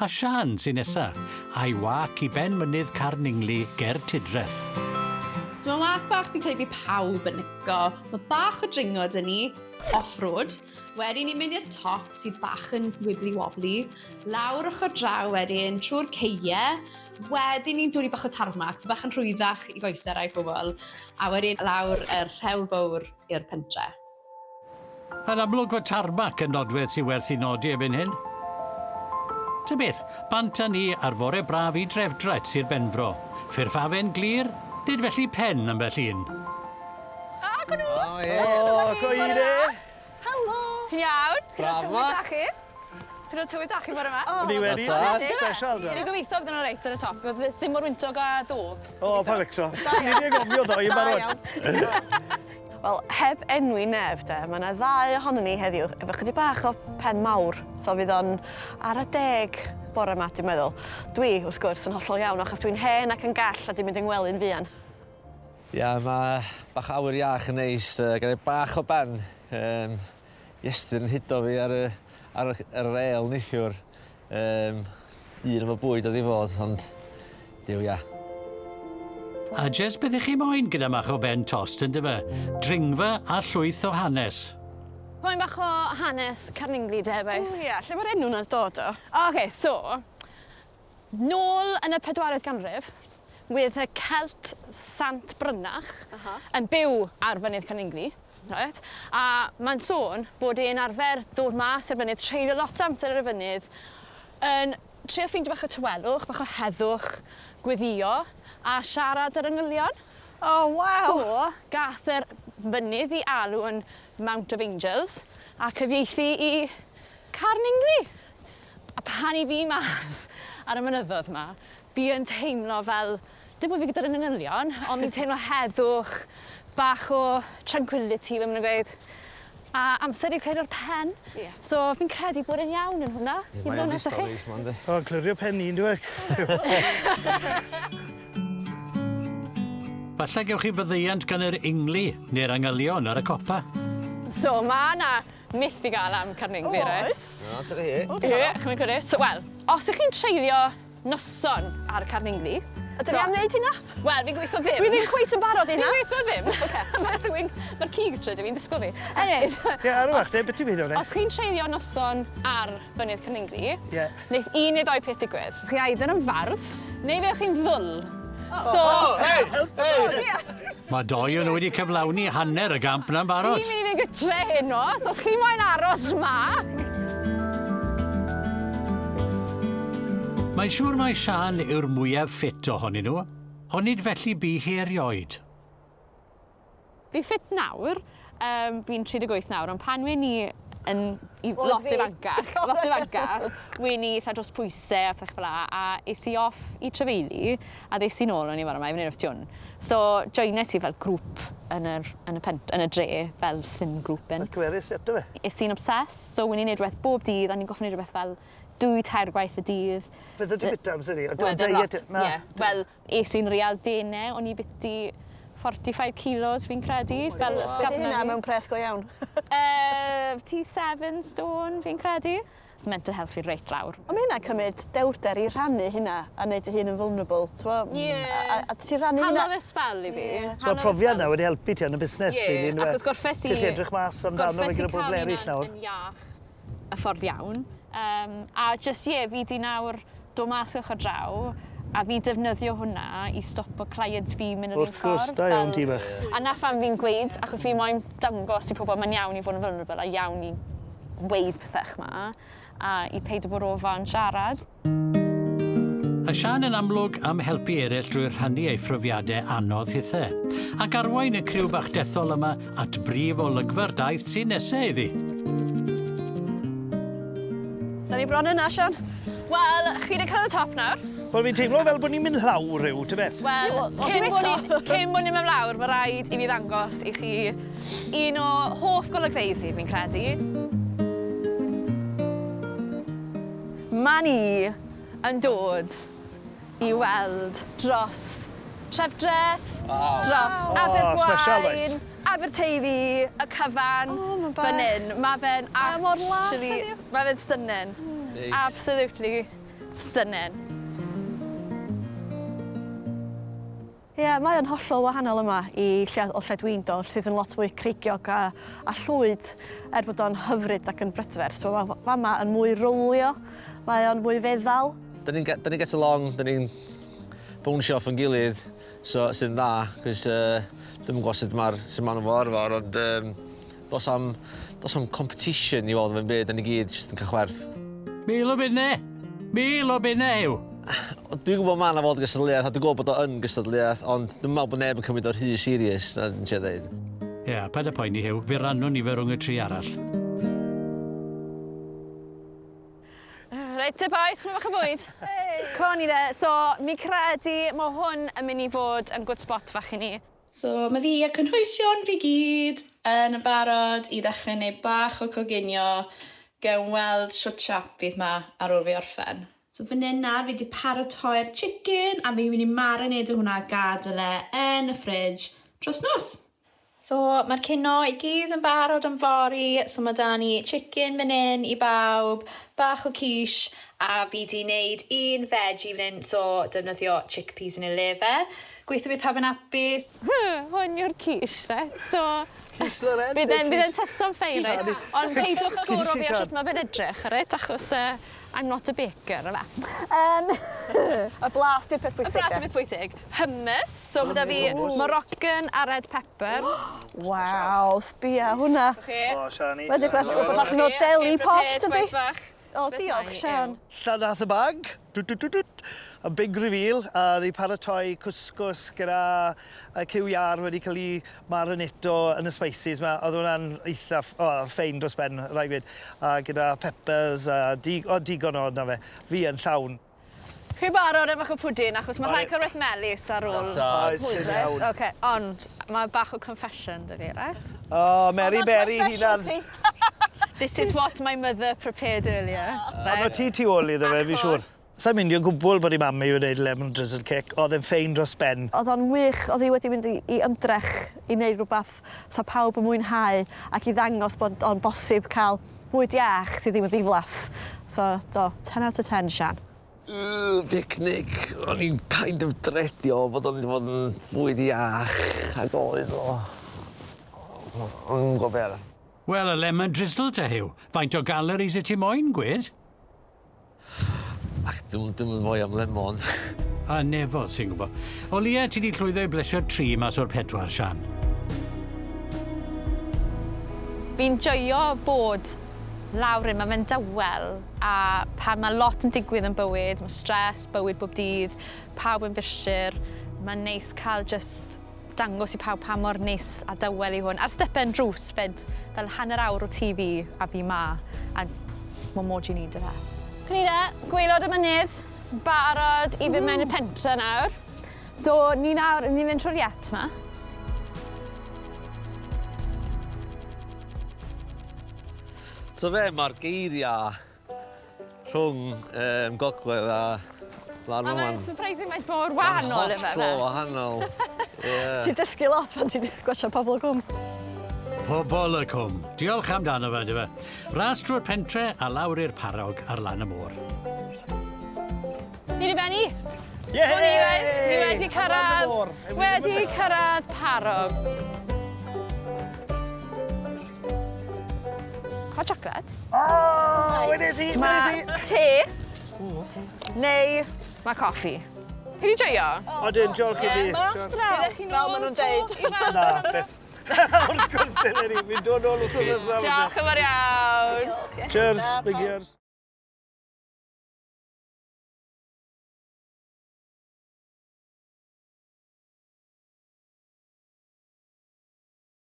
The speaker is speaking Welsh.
A Siân sy nesa, a'i wâc i ben mynydd Carn Ingli ger Tudreth. So mae'n wâc bach fi'n credu bydd pawb yn lico. Mae bach o dringo 'da ni, off-road. Wedyn ni'n mynd i'r top sydd bach yn wibbly wobbly. Lawr ochr draw wedyn, trwy'r ceie. Wedyn ni'n dod i bach o tarmac, so bach yn rhwyddach i goesau rai pobl. A wedyn lawr yr rhewl fowr i'r pentre. Yn amlwg fod tarmac yn nodwedd sy'n werth i nodi erbyn hyn. Ta beth, bant â ni ar fore braf i Drefdraeth, Sir Benfro. Ffurfafen glir, nid felly pen ambell un. O, co nhw! O, ie. O, co i de! Helo! Chi'n iawn? Braf ma. Tywydd da chi? Pryd oedd tywydd da chi bore 'ma? O'n i wedi. Special do. Fi'n gobeithio bydd nhw'n reit ar y top. Oedd ddim mor wyntog â ddo. O, pa becso. Ni wedi gofio ddo i'n barod. Wel, heb enwi neb de, mae yna ddau ohonon ni heddiw efo chydig bach o pen mawr, so fydd o'n ara deg bore 'ma dwi'n meddwl. Dwi, wrth gwrs, yn hollol iawn achos dwi'n hen ac yn gall a dwi'n mynd yng ngwely'n fuan. Ia, mae bach o awyr iach yn neis, uh, gael bach o ben. Um, Iestyn yn hudo fi ar y, ar y, ar yr êl neithiwr. Um, un efo bwyd oedd i fod, ond Duw ia. A jest beth ych chi moyn gyda mach o ben tost, yn dyfe? Dringfa a llwyth o hanes. Moyn bach o hanes Carningli de, bois? O ia, lle mae'r enw 'na'n dod o? Oce, so, nôl yn y pedwaredd ganrif, wedd y Celt Sant Brynach yn byw ar fynydd Carningli, reit? A mae'n sôn bod e'n arfer dod mas i'r mynydd, treulio lot o amser ar y fynydd, yn trio ffeindio bach o tawelwch, bach o heddwch, gweddïo, a siarad yr angylion. O, waw! So, gath yr fynydd 'i alw yn Mount of Angels, a cyfieithu i Carn Ingli. A pan i fi mas ar y mynyddodd 'ma, fi yn teimlo fel, dim bo' fi gyda'r angylion, ond fi'n teimlo heddwch, bach o tranquility fel ma' nw'n gweud, a amser i clirio'r pen. Ie. So fi'n credu bod e'n iawn yn hwnna, i fod yn onest â chi. O, clirio pen i, yndyw e? Falle gewch chi faddeuant gan yr Ingli neu'r angylion ar y copa. So ma' 'na myth i ga'l am Carn Ingli reit? Oes. O, dyna hi. Ie, chi'n credu? So wel, os 'ych chi'n treulio noson ar y Carn Ingli. Ydyn ni am wneud hynna? Wel, fi'n gobeithio ddim. Dwi ddim cweit yn barod i hynna. Fi'n gobeithio ddim. Oce. Mae rhywun, mae'r cig trio 'da fi'n disgwyl fi. Anyways. Ie, ar y wach te, beth ti'n meddwl de? Os chi'n treulio noson ar fynydd Carn Ingli, Ie. neith un neu ddou peth digwydd. Chi either yn fardd, neu fe chi'n ddwl. So... Oh, hei! Hei! Mae dou o'n nhw wedi cyflawni hanner y gamp na'n barod. Fi'n mynd i fynd gytre heno, so os chi moyn aros 'ma... Mae'n siŵr mai Siân yw'r mwyaf ffit ohonyn nhw, ond nid felly bu hi erioed. Fi'n ffit nawr, yym fi'n 38 nawr, ond pan wen i yn i- lot ifancach, lot ifancach, wen i itha dros pwyse a pethach fel 'a, a es i off i trafeili, a ddes i nôl, o'n i fel, 'ma i fynd off tiwn. So joines i fel grŵp yn yr yn y pent- yn y dre, fel slim group yn. Cymerus eto fe. Es i'n obsessed, so wen i'n neud rwbeth bob dydd, o'n i'n goffod neud rwbeth fel dwy, tair gwaith y dydd. Beth o't ti'n bita amser 'ny? Wel, dim lot. Ie. Wel, Es i'n real dene, o'n i biti 45 kilos fi'n credu, fel ysgafn. Be 'di hynna mewn pres go iawn? Yy, ti 7 stone fi'n credu. Mental health fi reit lawr. Ond ma' hynna'n cymryd dewrder i rhannu hynna a neud dy hun yn vulnerable, t'mo'? Ie. A a a ti rannu hynna... Rhannodd e sbel i fi. Ie. So ma'r profiad 'na wedi helpu ti yn y busnes rili yndyw e? Ie, achos gorffes i... Ti'n gallu edrych mas amdano fe gyda pobl eryll nawr. Gorffes i ca'l hunan yn iach y ffordd iawn. Yym a jyst ie fi 'di nawr do' mas ochr draw a fi defnyddio hwnna i stopo clients fi myn' yr un ffordd. Wrth gwrs, da iawn ti bach. A 'na pham fi'n gweud achos fi moyn dangos i pobol ma'n iawn i fod yn vulnerable a iawn i weud pethech 'ma a i peido bod ofan siarad. A Siân yn amlwg am helpu eraill drwy rhannu ei phrofiadau anodd hithe, ac arwain y criw bach dethol yma at brif olygfa'r daith sy'n nesa iddi. Da ni bron yna, Sian. Wel, chi 'di cyrraedd y top nawr. Wel, fi'n teimlo fel bod ni'n mynd lawr rhyw, ta beth. Wel, cyn bod ni'n cyn bod ni'n mynd lawr, mae rhaid i fi ddangos i chi un o hoff golygfeydd fi, fi'n credu. Ma' ni yn dod i weld dros Trefdraeth, dros Abergwaun, Aberteifi, y cyfan fan 'yn. Ma' fe'n actually, ma' fe'n stunning. Absolutely. Stunning. Ie, mae o'n hollol wahanol yma i lle, o lle dwi'n dod, sydd yn lot fwy creigiog a, a llwyd, er bod o'n hyfryd ac yn brydferth. Mae fama yn mwy rowlio, mae o'n fwy feddal. Da ni'n get, ni get along, da ni'n bownsio off yn gilydd, so sy'n dda, cos dwi'm yn gwybod sut mae'r sut maen nhw fo arfer, ond dos am, dos am competition i weld efo'n byd, da ni gyd jyst yn cael chwerth. 1000 o bunne! 1000 o bunne, Huw! Dwi'n gwybod ma' 'na fod yn gystadleuaeth, a dwi'n gwybod bod o yn gystadleuaeth, ond dwi'n meddwl bod neb yn cymryd o rhy serious, na dwi'n trio ddeud. Ie, yeah, paid â poeni, Huw, fe rannwn ni fe rhwng y tri arall. Reit te bois, mae bach o fwyd. Co ni de. So, mi credu mae hwn yn mynd i fod yn good spot fach i ni. So mae fi a cynhwysion fi gyd yn barod i ddechrau neud bach o coginio. Gewn weld shwt siap fydd ma ar ôl fi orffen. So fan hyn nawr fi 'di paratoi'r chicken a fi'n mynd i marinado hwnna a gadael e yn y fridge dros nos. So mae'r cinio i gyd yn barod am fory, so mae 'da ni chicken fan hyn i bawb, bach o quiche, a fi 'di wneud un veggie fan hyn, so defnyddio chickpeas yn ei le fe. Gobeithio bydd pawb yn hapus. Hwn yw'r quiche, reit? So, bydd e'n bydd e'n tasto'n fine, reit? Ond peidwch sgoro fi ar sut mae fe'n edrych, reit? Achos I'm not a baker, yfe. Y blas di'r peth Y bwysig. blas yw'r peth bwysig. Hummus, so mae 'da fi Moroccan a red pepper. Waw, sbia hwnna. Chi. O, Siani. Wedi gweld rhywbeth allan o deli posh, dydi? Bois bach. O, diolch, Sian. Llannath y bag, dwt, dwt, dwt, dwt, a big reveal, a ddi paratoi cwsgws gyda y cyw iâr wedi cael ei marinato yn y spices ma. Oedd hwnna'n eitha, o, fine dros ben, rhaid gweud. A gyda peppers a dig, o, digon o na fe. Fi yn llawn. Chi'n barod am bach o pwdin, achos mae rhaid cael rhywbeth melys ar ôl Oes, ti'n iawn. Oce, ond mae bach o confession 'da fi, reit? O, Mary Berry hunan. This is what my mother prepared earlier. Ond o ti tu ôl iddo fe, fi siŵr. Sa'n mynd o gwbl bod i mam i wedi gwneud lemon drizzle cake, oedd e'n fine dros ben. Oedd o'n wych, oedd hi wedi mynd i, i ymdrech i wneud rhywbeth sa pawb yn mwynhau ac i ddangos bod o'n bosib cael bwyd iach sydd ddim yn ddiflas. So, do, 10 out of 10, Sian. Picnic, o'n i'n kind of dredio bod o'n mynd i fod yn fwyd iach ac oedd o. O'n i'n gwybod be arall. Wel, y lemon drizzle te, Huw. Faint o galories y ti moyn, gwed? Ac dwi'n dwi fwy am lemon. A nefo, sy'n gwybod. O leia, ti di llwyddo i blesio tri mas o'r pedwar, Sian. Fi'n joio bod lawr hyn, mae fe'n dawel a pan mae lot yn digwydd yn bywyd, mae stress, bywyd bob dydd, pawb yn fusy, mae'n neis cael just dangos i pawb pa mor neis a dawel i hwn. A'r stepen drws fyd, fel hanner awr o TV a fi ma, a what more do you need yfe? Cynida, gwaelod y mynydd, barod i fynd mewn i'r pentre nawr. So, ni nawr, ni'n mynd trwy'r iet ma. So fe, mae'r geiriau rhwng gogledd a lawr A fan mae'n surprising faint mor wahanol yfe. Hollol wahanol. Ie. Ti'n dysgu lot pan ti'n gwatsio Pobol y Cwm. Pobol y Cwm. Diolch amdano fe, dyfe. Ras drwy'r pentre a lawr i'r parog ar lan y môr. Ni wedi benni. Yay! O'n i guys, ni wedi cyrraedd Parrog. Hot chocolate. O, wedes i, Mae wedes i. te neu mae coffi. Chi wedi joio? Odyn, diolch i fi. Byddech chi'n Fel maen nhw'n deud. Na, beth. Wrth gwrs, dyna ni. Fi'n dod nôl wrth nesaf. Diolch yn fawr iawn. Cheers, big cheers.